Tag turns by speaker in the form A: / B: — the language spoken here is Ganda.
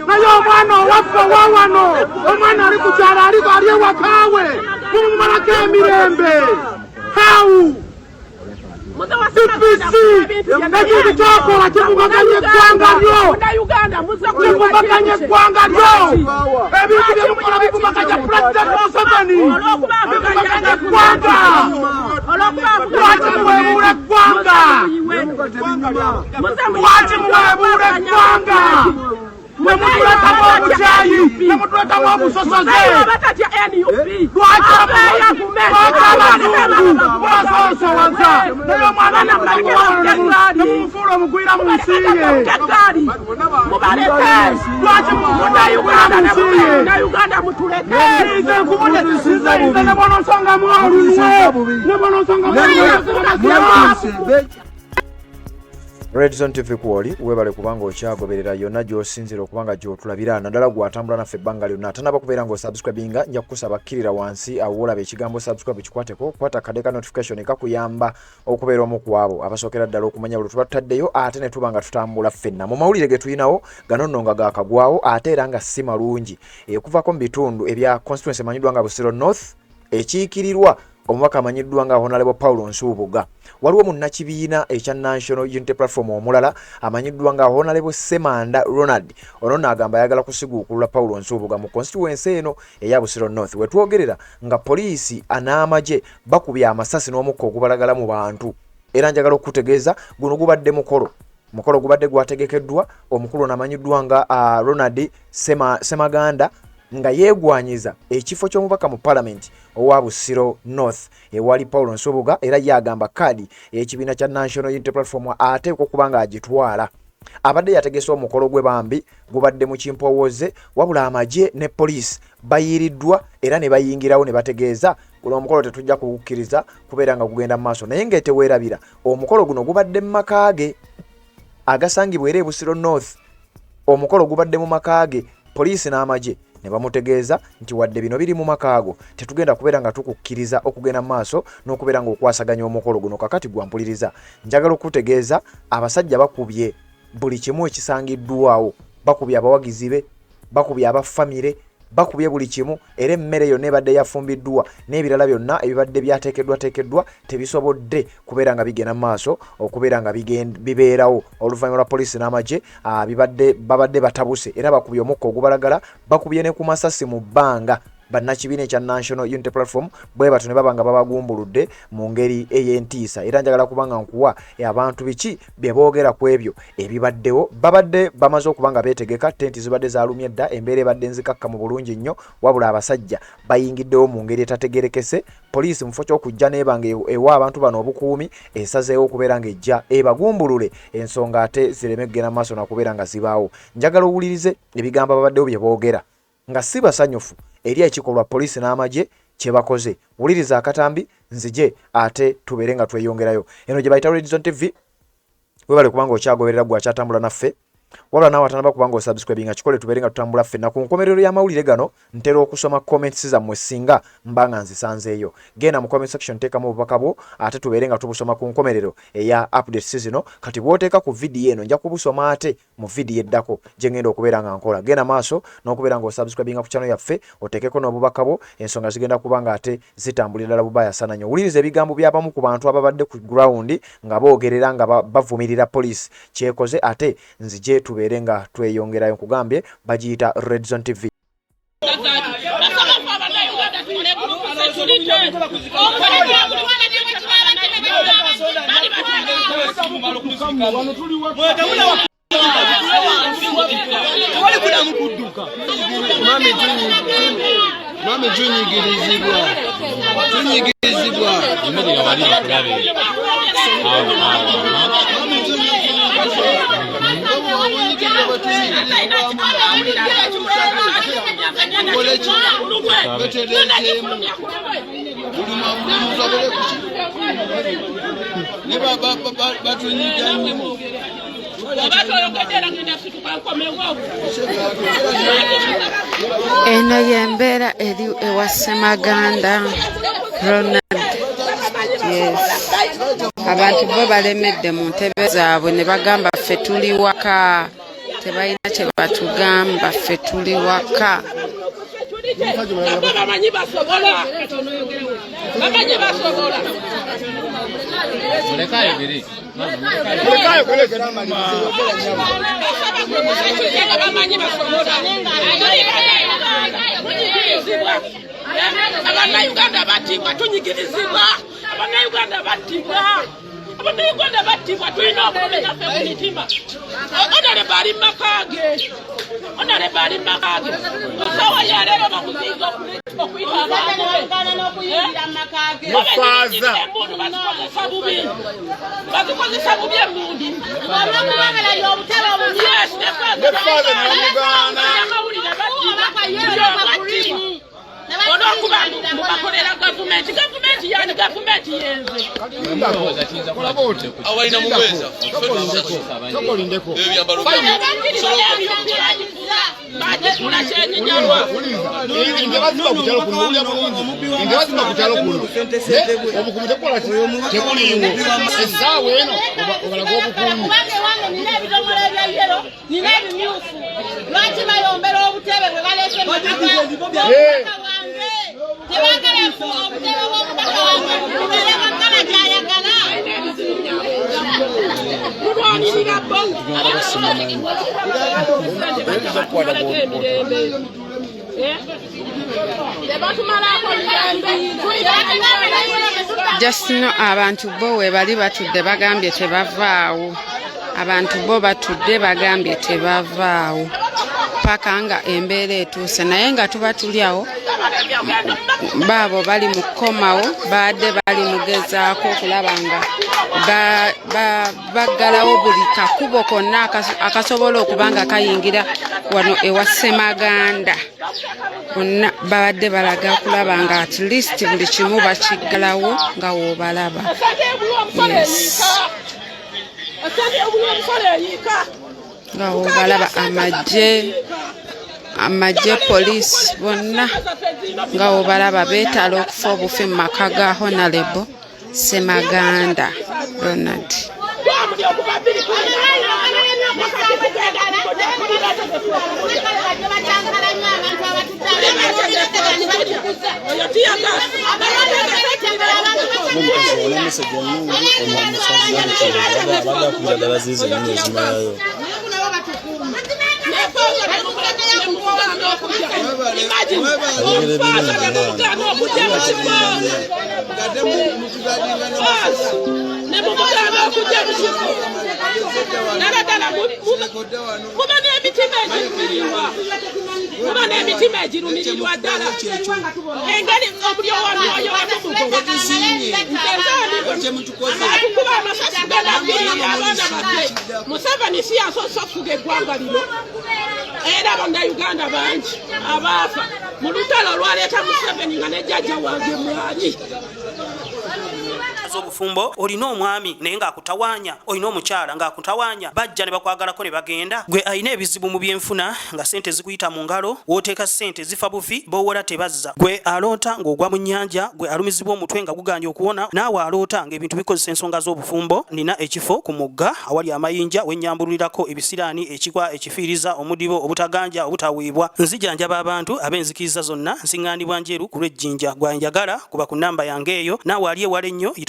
A: Naye omwana owaffe owa wano, omwana ali ku kyalo, aliko ali ewakaawe, mumumalako emirembe. How? DPC, ekintu kyokola kivumaganya eggwanga lyo, kivumaganya eggwanga lyo. Ebintu byemukola bivumaganya President Museveni, bivumaganya eggwanga. Lwaki muwebuula eggwanga? Lwaki muwebuula eggwanga nemutulekamu obukyayi, nemutulekamu obusosoze? Lwaki abazungu mubasosowaza, naye omwana nemumufuula omugwira mu nsi ye? Lwaki mumufuula mu nsi ye? Nze nkubone, nze nebwonosongamu olunwe, nebwonosongamu.
B: Redzone TV kwoli, webale kubanga okyagoberera yonna gy'osinzira okuba nga gy'otulabira, naddala gw'atambula naffe ebbanga lyonna. Atanaba kubeera ng'osubscribinga, nja kukusaba kkirira wansi awo wolaba ekigambo "subscribe", kikwateko, kwata akade ka notification kakuyamba okubeera omu ku abo abasookera ddala okumanya buli tuba tutaddeyo, ate ne tuba nga tutambula ffenna mu mawulire ge tulinawo gano nno nga gakagwawo, ate era nga si malungi. Okuvako mu bitundu ebya constituency emanyiddwa nga Busiro North, ekiikirirwa omubaka amanyiddwa nga Honorable Paulo Nsubuga, waliwo munnakibiina ekya National Unity Platform omulala amanyiddwa nga Honorable Semanda Ronald. Ono naagamba ayagala kusiguukulula Paulo Nsubuga mu constituency eno eya Busiro North. Wetwogerera nga poliisi n'amagye bakubye amasasi n'omukka ogubalagala mu bantu, era njagala okukutegeeza guno gubadde mukolo gubadde gwategekeddwa omukulu ono amanyiddwa nga Ronald Semaganda, nga yeegwanyiza ekifo ky'omubaka mu palamenti owa Busiro North ewali Paulo Nsubuga. Era ye agamba kaadi ey'ekibiina kya National Unity Platform ateekwa okuba nga agitwala. Abadde yategese omukolo gwe, bambi gubadde mu kimpowooze, wabula amagye ne poliisi bayiiriddwa era ne bayingirawo ne bategeeza guno omukolo tetujja kugukkiriza kubeera nga gugenda mu maaso. Naye ng'eteweerabira, omukolo guno gubadde mu maka ge agasangibwa era e Busiro North. Omukolo gubadde mu maka ge, poliisi n'amagye ne bamutegeeza nti wadde bino biri mu makaago, tetugenda kubeera nga tukukkiriza okugenda mu maaso n'okubeera ng'okwasaganya omukolo guno. Kakati gwampuliriza, njagala okutegeeza abasajja bakubye buli kimu ekisangiddwawo, bakubye abawagizi be, bakubye abafamire, bakubye buli kimu, era emmere yonna ebadde yafumbiddwa n'ebirala byonna ebibadde byateekeddwateekeddwa tebisobodde kubeera nga bigenda mu maaso okubeera nga bibeerawo oluvannyuma lwa poliisi n'amagye bibadde babadde batabuse, era bakubye omukka ogubalagala, bakubye ne ku masasi mu bbanga bannakibiina ekya National Unity Platform bwe batyo ne baba nga babagumbuludde mu ngeri ey'entiisa. Era njagala kuba nga nkuwa abantu biki bye boogera ku ebyo ebibaddewo. Babadde bamaze okuba nga beetegeka, tenti zibadde zaalumye dda, embeera ebadde nzikakka mu bulungi nnyo, wabula abasajja bayingiddewo mu ngeri etategerekese. Poliisi mu kifo ky'okujja n'eba nga ewa abantu bano obukuumi, esazeewo okubeera ng'ejja ebagumbulule, ensonga ate zireme kugenda mu maaso nakubeera nga zibaawo. Njagala owulirize ebigambo ababaddewo bye boogera nga si basanyufu eri ekikolwa poliisi n'amagye kye bakoze. Wuliriza akatambi nzije ate tubeere nga tweyongerayo. Eno gye bayita Redzone TV. Webale kubanga okyagoberera, gwe akyatambula naffe. Wabula naawe atanaba kubanga osubscribinga, kikole tubeere nga tutambula ffenna. Ku nkomerero y'amawulire gano ntera okusoma comments zammwe singa mba nga nzisanzeeyo. Genda mu comment section, teekamu obubaka bwo, ate tubeere nga tubusoma ku nkomerero eya updates zino. Kati bw'oteeka ku vidiyo eno, nja kubusoma ate mu vidiyo eddako gye ngenda okubeera nga nkola. Genda maaso n'okubeera nga osubscribinga ku channel yaffe, oteekeko n'obubaka bwo, ensonga zigenda kuba nga ate zitambulira ddala bubaaya sana nnyo. Wuliriza ebigambo by'abamu ku bantu ababadde ku ground nga boogerera nga bavumirira poliisi kyekoze, ate nzije tubeere nga tweyongerayo. Nkugambye bagiyita Redzone TV.
C: Tewali kudamu kudduka.
D: Mami, tunyigirizibwa, tunyigirizibwa.
E: Yimirira wali bakulabe. Awo, awo.
D: Mami, tunyigirizibwa, obunyigiriza batunyigiririzibwamu. Tukole ki? Beterezeemu buli muntu akole kuki ne batunyiga nnyo.
F: Eno y'embeera eri ewa Ssemaganda Ronald. Yes. Abantu bo balemedde mu ntebe zaabwe ne bagamba ffe tuli waka. Tebalina kye batugamba, ffe tuli waka.
G: Nabo bamanyi basobola, bamanyi basobola. Bamanyi basobola. Munyigirizibwa Abannayuganda battibwa, tunyigirizibwa. Abannayuganda battibwa, Abannayuganda battibwa. Tulina obulumi naffe ku mitima. Honorable ali mumaka ge, honorable ali mumaka ge. Musawa yaleero bamuziiza okuyita abantu be. Emmundu bazikozesa bubi, bazikozesa bubi emmundu. Yes, ne father n'amugaana. Battibwa, olwokuba mubakolera gavumenti. Gavumenti yani? Gavumenti yenze.
D: Awalina muweza. Ebyambalo.
G: Bagifuna kyenyinyalwa.
A: Nte baziba ku kyalo kuno, owulira bulungi? Nte baziba ku kyalo kuno, obukuumi tekukola ki? Tebuliiwo. Essaawa eno obalaga obukuumi.
H: Kubanga ewange nina ebidomola ebya yellow, nina ebimyufu. Lwaki bayombera obutebe bwe baleese mu maka bw'omubaka wange? Tebagala obutebe bw'omubaka wange bubeere bwa kkala gy'ayagala.
G: Mulwanirira bo emirembe, tebatumalako mirembe.
F: Just no, abantu bo we bali batudde, bagambye tebavaawo. Abantu bo batudde, bagambye tebavaawo paka nga embeera etuuse. Naye nga tuba tuli awo, baabo bali mu kukomawo, baadde bali mugezaako okulaba nga baggalawo buli kakubo konna akasobola okuba nga kayingira wano ewa Ssemaganda. Bonna babadde balaga okulaba nga at least buli kimu bakiggalawo nga woobalaba.
G: Esente ebulwa omusolo
F: Yes.
G: eyiika, esente ebulwa omusolo eyiika.
F: Nga woobalaba amagye, poliisi, bonna nga wobalaba beetala okufa obufi mu maka ga Honorable Ssemaganda Ronald.
G: Twamuli okuva 2018, nakati tugenda.
H: Bakyankalanya abantu abatutta.
G: Oyo tiyagasi.
I: N'omukazi olina message ennungi, ono omusazi abadde akubira ddala ziizo ennimi ezimalayo. Ayogera ebirungi mwana.
D: Ngate mutugadinga
G: Nemugaana okujja mu kifo ddala ddala. Muba n'emitima egirumirirwa, muba n'emitima egirumirirwa ddala. Engeri omulyowa mwoyo atukuba amasasi ganafiirira abaana baffe. Museveni si yasoose okufuga eggwanga lino, era Bannayuganda bangi abaafa mu lutalo olwaleeta Museveni, nga ne jjajja wange mwali.
J: Obufumbo, olina omwami naye ng'akutawaanya, olina omukyala ng'akutawaanya, bajja ne bakwagalako ne bagenda. Gwe alina ebizibu mu byenfuna, nga sente zikuyita mu ngalo, w'oteeka sente zifa bufi, b'owola tebazza. Gwe aloota ng'ogwa mu nnyanja, gwe alumizibwa omutwe nga guganye okuwona, naawe aloota ng'ebintu bikozesa ensonga z'obufumbo, nina ekifo ku mugga awali amayinja wennyambululirako ebisiraani, ekikwa, ekifiiriza, omudibo, obutaganja, obutaweebwa. Nzijanjaba abantu ab'enzikiriza zonna, nsiŋŋaanibwa Njeru ku lw'Ejjinja. Gwe njagala kuba ku nnamba yange eyo, naawe ali ewala ennyo yita.